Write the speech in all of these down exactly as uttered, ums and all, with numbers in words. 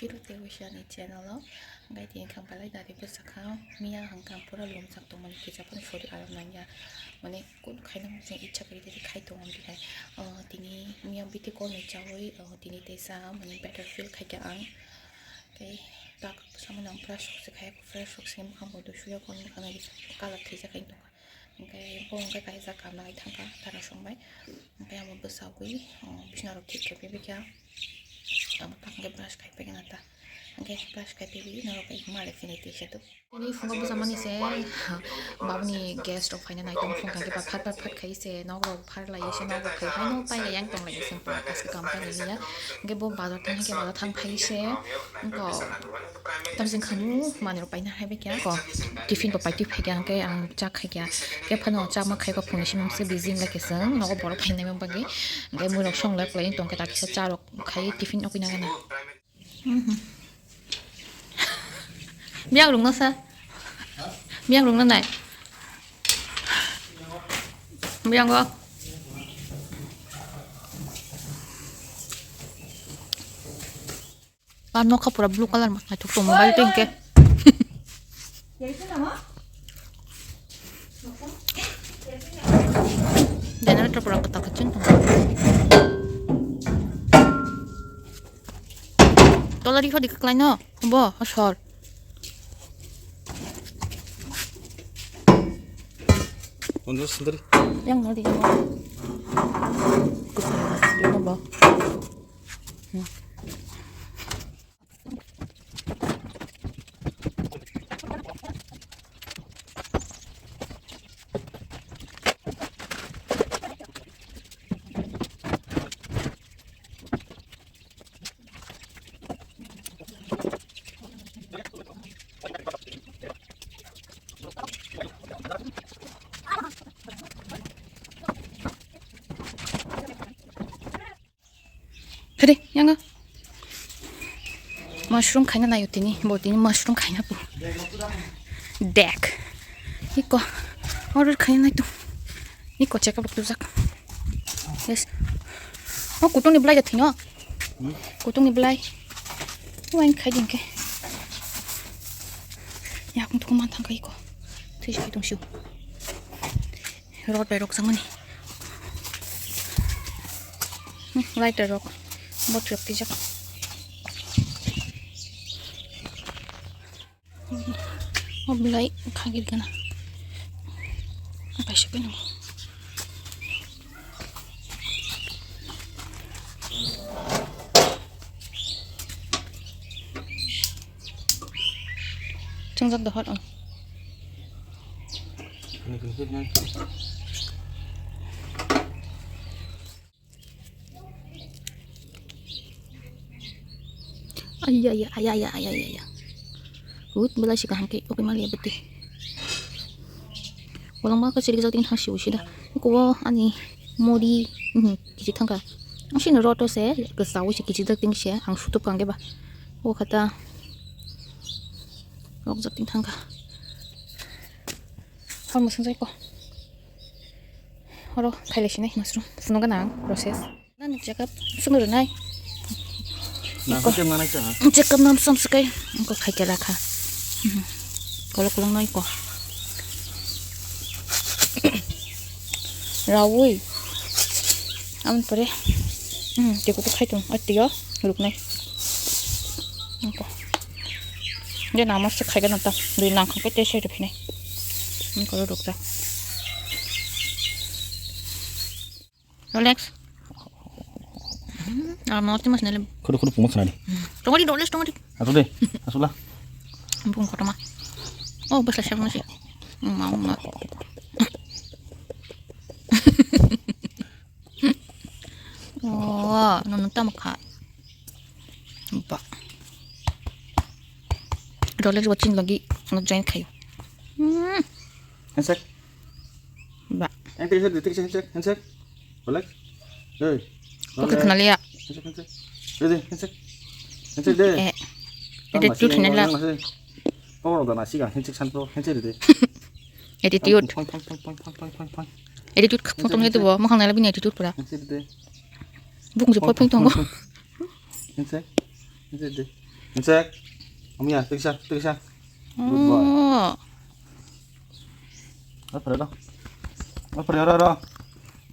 Kiro tei wisa ni channel o, hingke tini kha belai dari bwsakha, miya hingka pura lumjak tongmani kisa phano sori aram nangya, mane kun khaina mungsa icha kari tei khai tongo tini hai. O, tini miya video call ni chawi, o, tini teisa mane better feel khaikha ang, tei tak samani ang brush rok se khai, fresh rok se bwkhang bo dushuya kon bwkhang nai color thwijak hai tongkha. Hingke bo hingke kaisa kam nai thangkha tara songbai. Hingke amo bwsagwi, o, bisna rok thik khe bebekya. Amo tak hingke brush khai pegena ta. Hingke brush khai pebi norok bai male phine twi se tuk. Tini phungo bwsa mani se, babuni guest rok phaina nai tong phung kha khe ba phat phat phat khai se nok rok phar lai se nok rok khai hai no pai lai yang tong lai se aske kam pai lai ya. Hingke bo bazar thang hingke bazar thang phai se. Hingke Tamsing khamu manwi rok paina hai bai kya ko tiffin bo paitwi phai kya hwnkhe ang cha khai kya khe phano cha ma khai kok phunui simi se busy wng lai khe chwng nogo borok phainai bagwi hwnkhe mui rok song lai kwlai tong khe ta kisa cha rok khai tiffin o kwina gana. Biyang rung no sa biyang rung no nai biyang go. Ah, nokha pura blue colour ma naithok tong mobile tei hwnkhe. Generator pura kwtal khe chwng tongo. Tola rikha di kwklai no bo o sor. Yang nadi yang. Kwtal khe chwng tongo bo. Hede, yanga. Mushroom khaina nayo tini, bo tini mushroom khaina pu. Dek. Iko. Order khaina nai tu. Iko check up tu jak. Yes. O kutung ni belai da thino. Hmm? Kutung ni belai. Wain khai ding ke. Ya kung tu man thang kai ko. Tui sai tong siu. Rot bai rok sangmani. Hmm, lighter rok. Bot rok tijak. O belai khagir gana. Kaisa khe nang. Chwngjak dohor o. Ayaya, ayaya, ayaya, ayaya. Ut belai si kaham ke, oke mali abati. Walang ma ka siri jati ha si usi da. Ko ani mori, mhm, kisi thangka. Ang sini roto se, ke sawi si kisi jati se, ang sutup kangke ba. O kata. Rok jati thangka. Hor masang jai ko. Oro khailai sinai mushroom. Phunukgana ang process. Nani check up sung rwnai. Na, iko. Check up nang sam swkai. Iko khai khe rakha. Kolok kolok nai ko. Rawi. Am pore. Hmm, tiko to khai tung. Atiyo ruknai. Iko. Je nama se khai gana ta. Dui nang khai te se ruphinai. Iko rukta. Rolex. Hmm, ah, mau timas nele. Khudu khudu pungma khnadi. Tongodi Rolex tongodi. Asu de, asu la. Bung kotoma. Oh, bas la siapa masih? Mau mau. Oh, nonton tamak kha. Ba. Rolex watching lagi nge join khayo. Hmm. Handshake. Ba. Handshake, handshake, handshake, handshake. Rolex. Hey. Oke, Rolex. Kenal ya. Handshake, handshake. Dede, handshake. Handshake de. Eh. Tang ede masih tu kenal yang lah. Masih. Kau udah nasi kan handshake santo, handshake dede. Attitude. Pang, pang, pang. Attitude khapang tong itu bo, makhang nala bini attitude pura. Handshake dede. Bung je poi ping tongo. Handshake. Handshake dede. Insek. Om ya, tiksa, tiksa. Good boy. Oh. Apre do. Apre ro ro.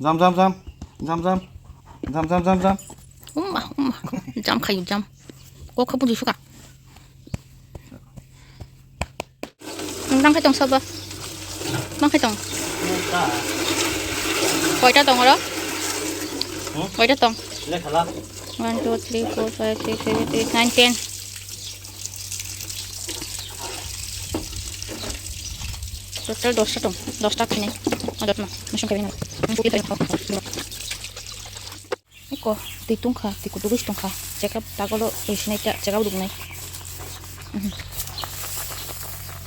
Jam, jam, jam. Jam, jam. Jam, jam, jam, jam. Umma, umma. Jam khayu, jam. Kok khabu di suka. Nang khai tong sabo. Nang khai tong. Koita tong oro? Hmm? Koita tong? Lekhala. One, two, three, four, five, six, seven, eight, nine, ten. Total dosta tong, dosta khainai. Adot ma, musung khainai. Eko, twi tongkha, twi kutuk tongkha. Chekap tagolo, eh, sinai ta, chekap ruknai. Mhm.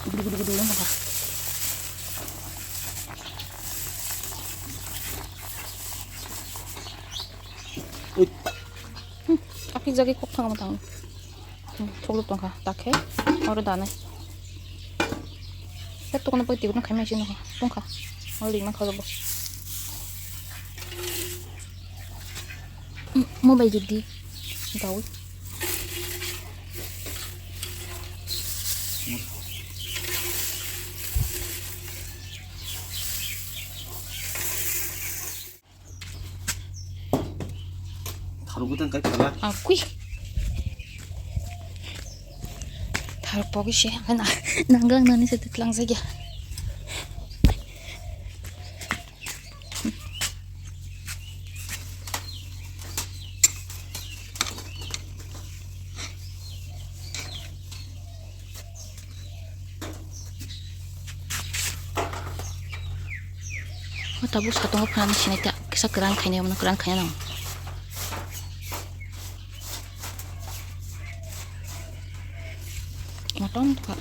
Gudu, gudu, gudu, wng tongkha. Ui. Hmm, aphi jagwi kok thangma tang. Hmm, thoklup tongkha, takhe, oro danai. He tokno pai tibukno khaima sino tongkha. Oro ringma khajabo. Hmm, mobile gidi. Dawi. Tharuk bwtang kai phala. Ah, kui. Tharuk pogwi se, na, nanglang nani se twlang jagya. O tabuk satungo phanani sinai ta kisa kwran khainai, omono kwran khaina nango. Motom kha.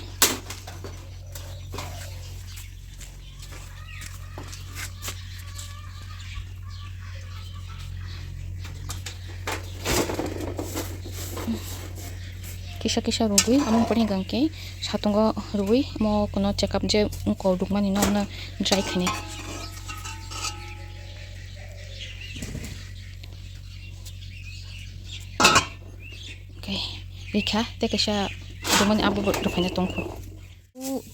Kisa kisa rwgwi, amo pore hwnkha khe satungo rwgwi, mo kuno chekap je wngkok rwkmani no, no dry khainai. Okay, rikha, tei kaisa rwmani abo bo rwphaina tongkho.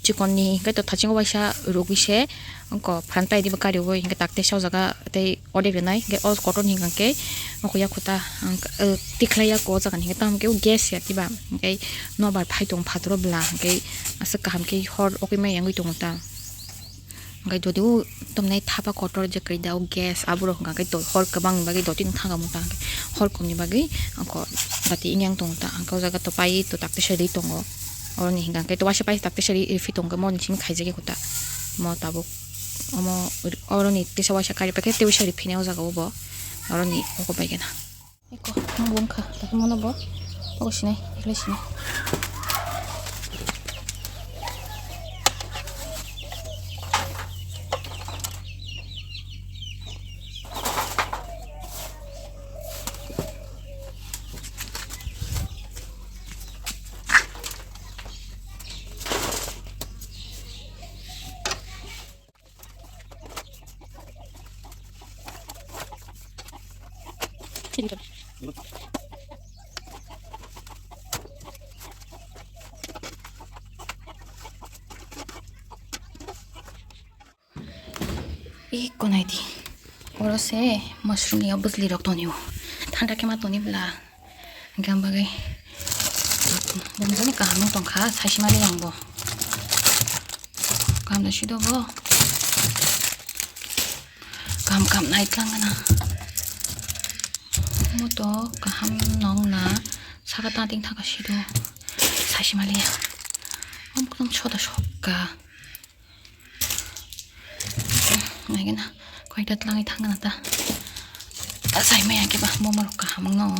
Chikon ni hwnkhe to thasingo waisa rwgwi se, wngkha phan tai diba kariui hwnkhe tak teisa o jaga tei odek rwnai, hwnkhe o kotor ni hwnkhe nokho yakho ta, ang, eh, tikhlai ya ko o jaga ni hwnkhe, tamo khe o gas ya kiba, hwnkhe nobar phai tongo phataro bwla, hwnkhe aswk kaham khe hor o khe mai yangwi tongo ta. Hwnkhe jodi o tamni thapa kotor je kwrwi da o gas aborok hwnkha khe hor kwbangni bagwi dotino thangkha mungkha hwnkhe hor komni bagwi angkho dati wngya wng tongo ta, hwnkhe o jaga to pai to tak teisa ri tongo. Oroni hwnkha khe to waisa pai tak teisa ri, riphi tongkhe mo ni simi khaijak ya kho ta. Mo tabuk omo oroni teisa waisa kari paikhe tei waisa riphinai o jaga o bo oroni oko pai khe na. Eko, mo bo wngkha, laki mono bo, ogo sinai, ekle sinai. Ih, konai di. Oro se mushroom ya bwsli rok tonio. Thanda khe ma toni bwla. Hwnkhe ang bagwi bumjani kaham wng tongkha, saisi mali ang bo. Kaham da sido bo. Kaham kaham naitlang gana. Moto kaham nong na saka ta ting thaka sido. Saisi mali ya. Om kudum soda sokka. Naigena, koita tlangwi thangna ta. Ta sai maya khe ba, momo rok kaham wngno.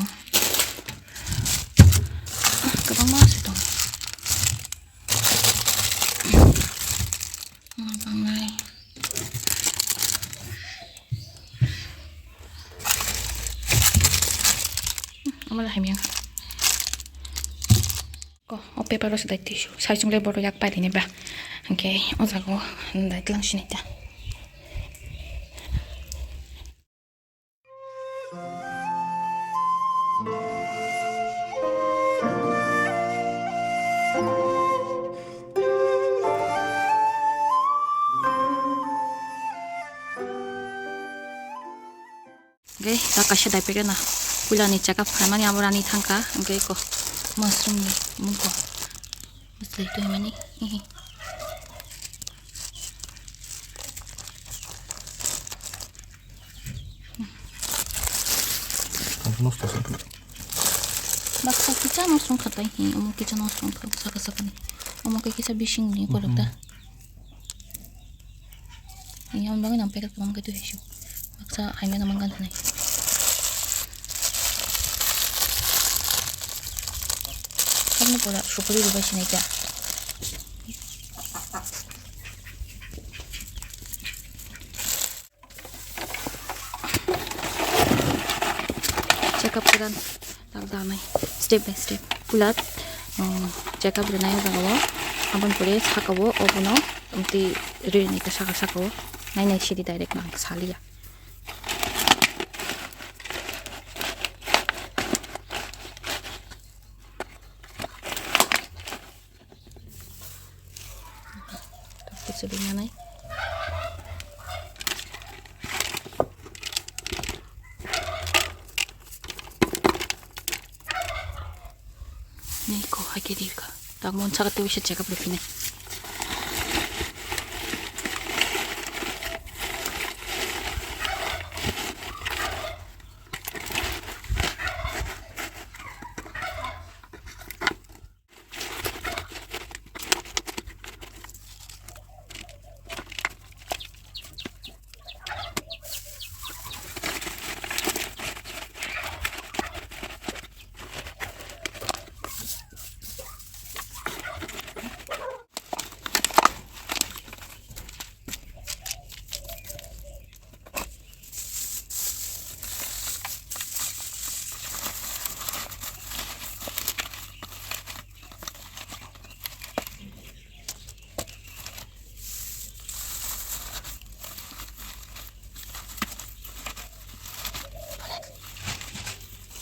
Kwbangma se tong. Banglai. Omo le hamya. Ko, o paper o se dai tissue. Sai chwng le borok yak pai rini ba. Hwnkhe o jaga o dai tlang sini ta. Oke, ta kaisa dai packet na. Puila ni check up khaimani abo rani thangkha. Oke ko mushroom ni mungko. Bwsai twi mani. Hihi. Baksa kisa mushroom khatai hi, omo kisa mushroom kha saka saka ni. Omo khe kisa bising ni korok ta. Yang bagwi nang packet kwbang khe twi sio. Baksa haimano mangkha hinwi. Haino pura supuri rwbai sinai kha. Check up khe dan tak danai step by step. Puila, um, check up rwnai o jaga o. Aboni pore saka o obono tei rwnai khe saka saka o. Nai nai sidi direct nang saliya. Kuchubinganai. Ni ko hakhe ri kha. Tak mon saka twi se check up rw phinai.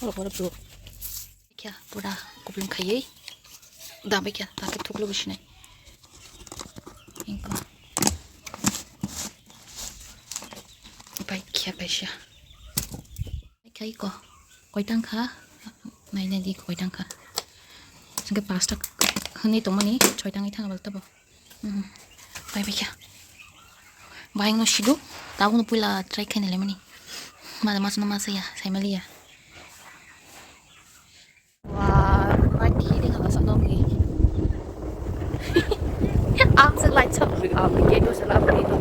Oro, oro, bro. Kya pura kupulung khaiwi. Dabai kya, ta khe thuklo bo sinai. Inko. Bai kya kaisa. Khai ko. Koitang kha. Nai nai di koitang kha. Sengke pasta hwnwi tongmani, choitang ithang abal tabo. Hmm. Bai bai kya. Bai no sidu. Tabuk no puila try khaina lemani. Mada mas no mas ya, sai mali ya. Wah, mati de kala sa dong ni. Ang se light sa bri, ang ke do sa la bri do.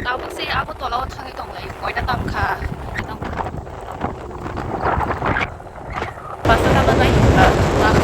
Tabuk se abo tola o thangwi tong lai, koita tam kha. Tam kha. Basa ka ba nai, ah, ah,